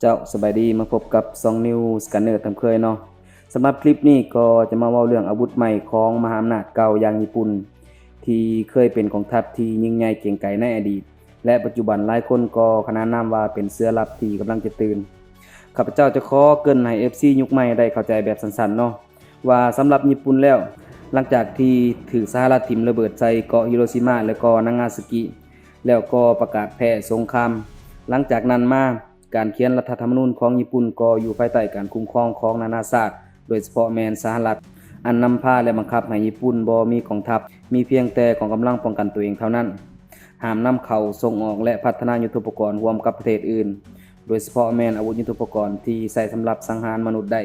ເຈົ້າ ສະບາຍດີ ມາພົບກັບຊ່ອງ News Scanner ຕາມເຄີຍເນາະ. ສຳລັບຄລິບນີ້ກໍຈະມາເວົ້າເລື່ອງອາວຸດໃໝ່ຂອງມະຫາອຳນາດເກົ່າຢ່າງຍີ່ປຸ່ນ ທີ່ເຄີຍເປັນກອງທັບທີ່ຍິ່ງໃຫຍ່ເກງໄກໃນອະດີດ ແລະ ປັດຈຸບັນຫຼາຍຄົນກໍຂະໜານນາມວ່າເປັນເສືອລັບທີ່ກຳລັງຈະຕື່ນ. ຂ້າພະເຈົ້າຈະຂໍເກີ່ນໃຫ້ ເອັຟຊີ ຍຸກໃໝ່ໄດ້ເຂົ້າໃຈແບບສັ້ນໆເນາະ ວ່າສຳລັບຍີ່ປຸ່ນແລ້ວ, ຫຼັງຈາກທີ່ຖືກສະຫະລັດຖິ້ມລະເບີດໃສ່ເກາະຮິໂຣຊິມາ ແລະ ກໍນາງາຊາກິ ແລ້ວກໍປະກາດແພ້ສົງຄາມ. ຫຼັງຈາກນັ້ນມາ, ການຂຽນລັດຖະທຳມະນູນຂອງຍີ່ປຸ່ນກໍຢູ່ພາຍໃຕ້ການຄຸ້ມຄອງຂອງນານາຊາດ, ໂດຍສະເພາະແມ່ນສະຫະລັດ, ອັນນຳພາ ແລະ ບັງຄັບໃຫ້ຍີ່ປຸ່ນບໍ່ມີກອງທັບ, ມີພຽງແຕ່ກອງກຳລັງປ້ອງກັນຕົວເອງເທົ່ານັ້ນ. ຫ້າມນຳເຂົ້າ, ສົ່ງອອກ ແລະ ພັດທະນາຍຸດໂທປະກອນຮ່ວມກັບປະເທດອື່ນ, ໂດຍສະເພາະແມ່ນອາວຸດຍຸດໂທປະກອນທີ່ໃຊ້ສຳລັບສັງຫານມະນຸດໄດ້.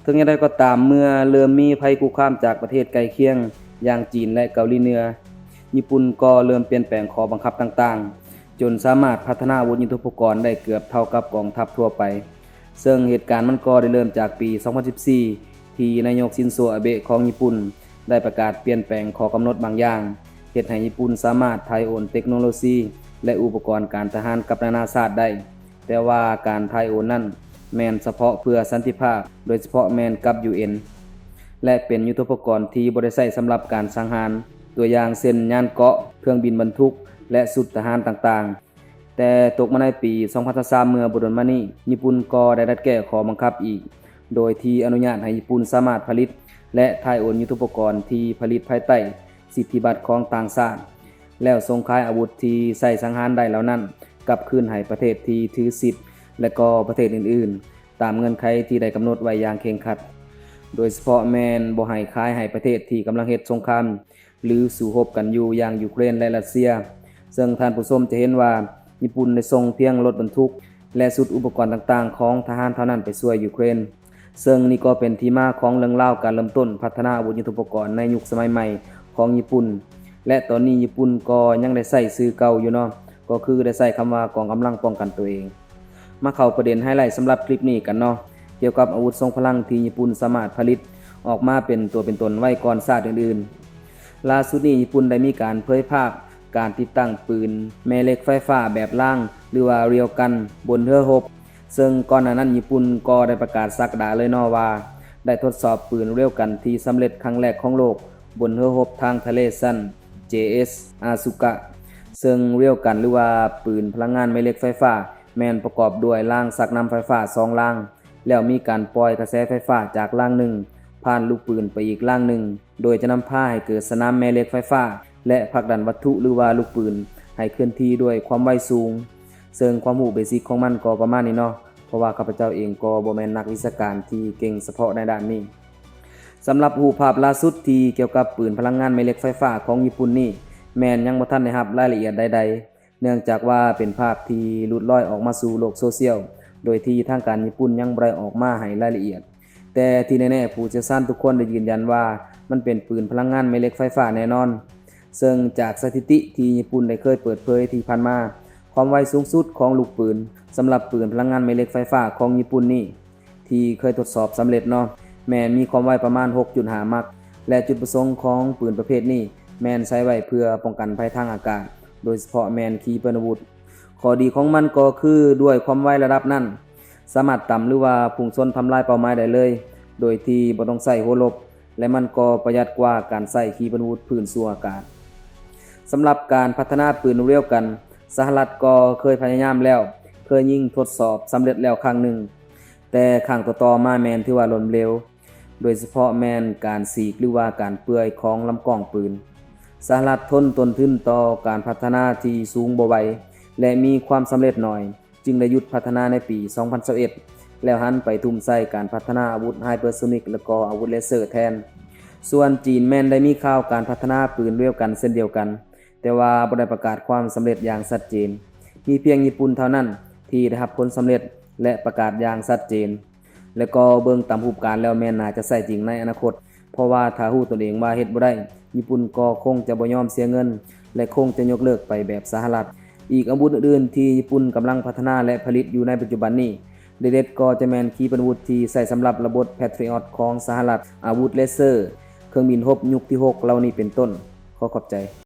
ເຖິງຢ່າງໃດກໍຕາມ, ເມື່ອເລີ່ມມີໄພຄຸກຄາມຈາກປະເທດໃກ້ຄຽງຢ່າງຈີນ ແລະ ເກົາຫຼີເໜືອ, ຍີ່ປຸ່ນກໍເລີ່ມປ່ຽນແປງຂໍ້ບັງຄັບຕ່າງໆ, ຈົນສາມາດພັດທະນາອາວຸດຍຸດໂທປະກອນໄດ້ເກືອບເທົ່າກັບກອງທັບທົ່ວໄປ. ເຊິ່ງເຫດການມັນກໍໄດ້ເລີ່ມຈາກປີສອງພັນສິບສີ່ ທີ່ນາຍົກ ຊິນໂຊ ອາເບະ ຂອງຍີ່ປຸ່ນ ໄດ້ປະກາດປ່ຽນແປງຂໍ້ກຳນົດບາງຢ່າງ, ເຮັດໃຫ້ຍີ່ປຸ່ນສາມາດຖ່າຍໂອນເຕັກໂນໂລຊີ ແລະ ອຸປະກອນການທະຫານກັບນານາຊາດໄດ້. ແຕ່ວ່າການຖ່າຍໂອນນັ້ນແມ່ນສະເພາະເພື່ອສັນຕິພາບ, ໂດຍສະເພາະແມ່ນກັບ ຢູເອັນ ແລະ ເປັນຍຸດໂທປະກອນທີ່ບໍ່ໄດ້ໃຊ້ສຳລັບການສັງຫານ, ຕົວຢ່າງເຊັ່ນ ຍານເກາະ, ເຄື່ອງບິນບັນທຸກ ແລະ ຊຸດທະຫານຕ່າງໆ. ແຕ່ຕົກມາໃນປີສອງພັນຊາວສາມ ເມື່ອບໍ່ດົນມານີ້, ຍີ່ປຸ່ນກໍໄດ້ດັດແກ້ຂໍ້ບັງຄັບອີກ, ໂດຍທີ່ອະນຸຍາດໃຫ້ຍີ່ປຸ່ນສາມາດຜະລິດ ແລະ ຖ່າຍໂອນຍຸດໂທປະກອນທີ່ຜະລິດພາຍໃຕ້ສິດທິບັດຂອງຕ່າງຊາດ, ແລ້ວສົ່ງຂາຍອາວຸດທີ່ໃຊ້ສັງຫານໄດ້ເຫຼົ່ານັ້ນກັບຄືນໃຫ້ປະເທດທີ່ຖືສິດ ແລະ ກໍປະເທດອື່ນໆ, ຕາມເງື່ອນໄຂທີ່ໄດ້ກຳນົດໄວ້ຢ່າງເຄັ່ງຄັດ, ໂດຍສະເພາະແມ່ນບໍ່ໃຫ້ຂາຍໃຫ້ປະເທດທີ່ກຳລັງເຮັດສົງຄາມ ຫຼື ສູ້ຮົບກັນຢູ່ ຢ່າງຢູເຄຣນ ແລະ ຣັດເຊຍ. ເຊິ່ງທ່ານຜູ້ຊົມຈະເຫັນວ່າ ຍີ່ປຸ່ນໄດ້ສົ່ງພຽງລົດບັນທຸກ ແລະ ຊຸດອຸປະກອນຕ່າງໆຂອງທະຫານເທົ່ານັ້ນໄປຊ່ວຍຢູເຄຣນ. ເຊິ່ງນີ້ກໍເປັນທີ່ມາຂອງເລື່ອງລາວການເລີ່ມຕົ້ນພັດທະນາອາວຸດຍຸດໂທປະກອນໃນຍຸກສະໄໝໃໝ່ຂອງຍີ່ປຸ່ນ ແລະ ຕອນນີ້ຍີ່ປຸ່ນກໍຍັງໄດ້ໃຊ້ຊື່ເກົ່າຢູ່ເນາະ, ກໍຄືໄດ້ໃຊ້ຄຳວ່າກອງກຳລັງປ້ອງກັນຕົວເອງ. ມາເຂົ້າປະເດັນໄຮໄລສຳລັບຄລິບນີ້ກັນເນາະ, ກ່ຽວກັບອາວຸດຊົງພະລັງທີ່ຍີ່ປຸ່ນສາມາດຜະລິດອອກມາເປັນຕົວເປັນຕົນໄວ້ກ່ອນຊາດອື່ນໆ. ລ່າສຸດນີ້ຍີ່ປຸ່ນໄດ້ມີການເຜີຍພາບການຕິດຕັ້ງປືນແມ່ເຫຼັກໄຟຟ້າແບບລາງ ຫຼືວ່າ rail gun ບົນເຮືອຮົບ, ເຊິ່ງກ່ອນໜ້ານັ້ນຍີ່ປຸ່ນກໍໄດ້ປະກາດສັກດາເລີຍເນາະວ່າ ໄດ້ທົດສອບປືນ rail gun ທີ່ສຳເລັດຄັ້ງແລກຂອງໂລກບົນເຮືອຮົບທາງທະເລຊັ້ນ ເຈເອັສ ອາສຸກະ, ເຊິ່ງ rail gun ຫຼືວ່າປືນພະລັງງານແມ່ເຫຼັກໄຟຟ້າ ແມ່ນປະກອບດ້ວຍລາງຊັກນ້ຳໄຟຟ້າສອງລາງ, ແລ້ວມີການປ່ອຍກະແສໄຟຟ້າຈາກລາງໜຶ່ງຜ່ານລູກປືນໄປອີກລາງໜຶ່ງ, ໂດຍຈະນຳພາໃຫ້ເກີດສະໜາມແມ່ເຫຼັກໄຟຟ້າ ແລະ ຜັກດັນວັດຖຸ ຫຼືວ່າລູກປືນໃຫ້ເຄື່ອນທີ່ດ້ວຍຄວາມໄວສູງ. ເຊິ່ງຄວາມຮູ້ເບສິກຂອງມັນກໍປະມານນີ້ເນາະ, ເພາະວ່າຂ້າພະເຈົ້າເອງກໍບໍ່ແມ່ນນັກວິຊາການທີ່ເກັ່ງສະເພາະໃນດ້ານນີ້. ສຳລັບຮູບພາບລ່າສຸດທີ່ກ່ຽວກັບປືນພະລັງງານແມ່ເຫຼັກໄຟຟ້າຂອງຍີ່ປຸ່ນນີ້ ແມ່ນຍັງບໍ່ທັນໄດ້ຮັບລາຍລະອຽດໃດໆ. ເນື່ອງຈາກວ່າເປັນພາບທີ່ຫຼຸດລອຍອອກມາສູ່ໂລກໂຊຊຽວ ໂດຍທີ່ທາງການຍີ່ປຸ່ນຍັງບໍ່ໄດ້ອອກມາໃຫ້ລາຍລະອຽດ. ແຕ່ທີ່ແນ່ໆ ຜູ້ຊ່ຽວຊານທຸກຄົນໄດ້ຢືນຢັນວ່າ ມັນເປັນປືນພະລັງງານແມ່ເຫຼັກໄຟຟ້າແນ່ນອນ. ເຊິ່ງຈາກສະຖິຕິທີ່ຍີ່ປຸ່ນໄດ້ເຄີຍເປີດເຜີຍທີ່ຜ່ານມາ, ຄວາມໄວສູງສຸດຂອງລູກປືນສຳລັບປືນພະລັງງານແມ່ເຫຼັກໄຟຟ້າຂອງຍີ່ປຸ່ນນີ້ ທີ່ເຄີຍທົດສອບສຳເລັດເນາະ, ແມ່ນມີຄວາມໄວປະມານຫົກຈຸດຫ້າມັກ, ແລະ ຈຸດປະສົງຂອງປືນປະເພດນີ້ແມ່ນໃຊ້ໄວ້ເພື່ອປ້ອງກັນໄພທາງອາກາດ, ໂດຍສະເພາະແມ່ນຂີປະນາວຸດ. ຂໍ້ດີຂອງມັນກໍຄືດ້ວຍຄວາມໄວລະດັບນັ້ນ, ສາມາດຕຳ ຫຼືວ່າພຸ່ງຊົນທຳລາຍເປົ້າໝາຍໄດ້ເລີຍ ໂດຍທີ່ບໍ່ຕ້ອງໃຊ້ຫົວລົບ, ແລະ ມັນກໍປະຢັດກວ່າການໃຊ້ຂີປະນາວຸດພື້ນສູ່ອາກາດ. ສຳລັບການພັດທະນາປືນ rail gun, ສະຫະລັດກໍເຄີຍພະຍາຍາມແລ້ວ, ເຄີຍຍິງທົດສອບສຳເລັດແລ້ວຄັ້ງໜຶ່ງ, ແຕ່ຄັ້ງຕໍ່ໆມາແມ່ນຖືວ່າລົ້ມເຫຼວ, ໂດຍສະເພາະແມ່ນການສີກ ຫຼືວ່າການເປື່ອຍຂອງລຳກ້ອງປືນ. ສະຫະລັດທົນຕົ້ນທຶນຕໍ່ການພັດທະນາທີ່ສູງບໍ່ໄຫວ ແລະ ມີຄວາມສຳເລັດໜ້ອຍ, ຈຶ່ງໄດ້ຢຸດພັດທະນາໃນປີສອງພັນຊາວເອັດ ແລ້ວຫັນໄປທຸ່ມໃສ່ການພັດທະນາອາວຸດໄຮເປີໂຊນິກ ແລະ ກໍອາວຸດເລເຊີແທນ. ສ່ວນຈີນແມ່ນໄດ້ມີຂ່າວການພັດທະນາປືນ rail gun ເຊັ່ນດຽວກັນ, ແຕ່ວ່າບໍ່ໄດ້ປະກາດຄວາມສຳເລັດຢ່າງຊັດເຈນ. ມີພຽງຍີ່ປຸ່ນເທົ່ານັ້ນທີ່ໄດ້ຮັບຜົນສຳເລັດ ແລະ ປະກາດຢ່າງຊັດເຈນ. ແລະ ກໍເບິ່ງຕາມຮູບການແລ້ວແມ່ນໜ້າຈະໃຊ້ຈິງໃນອະນາຄົດ, ເພາະວ່າຖ້າຮູ້ຕົນເອງວ່າເຮັດບໍ່ໄດ້, ຍີ່ປຸ່ນກໍຄົງຈະບໍ່ຍອມເສຍເງິນ ແລະ ຄົງຈະຍົກເລີກໄປແບບສະຫະລັດ. ອີກອາວຸດອື່ນໆທີ່ຍີ່ປຸ່ນກຳລັງພັດທະນາ ແລະ ຜະລິດຢູ່ໃນປັດຈຸບັນນີ້ ເດັດໆກໍຈະແມ່ນຂີປະນາວຸດທີ່ໃຊ້ສຳລັບລະບົບ Patriot ຂອງສະຫະລັດ, ອາວຸດເລເຊີ, ເຄື່ອງບິນຮົບຍຸກທີຫົກເຫຼົ່ານີ້ເປັນຕົ້ນ. ຂໍຂອບໃຈ.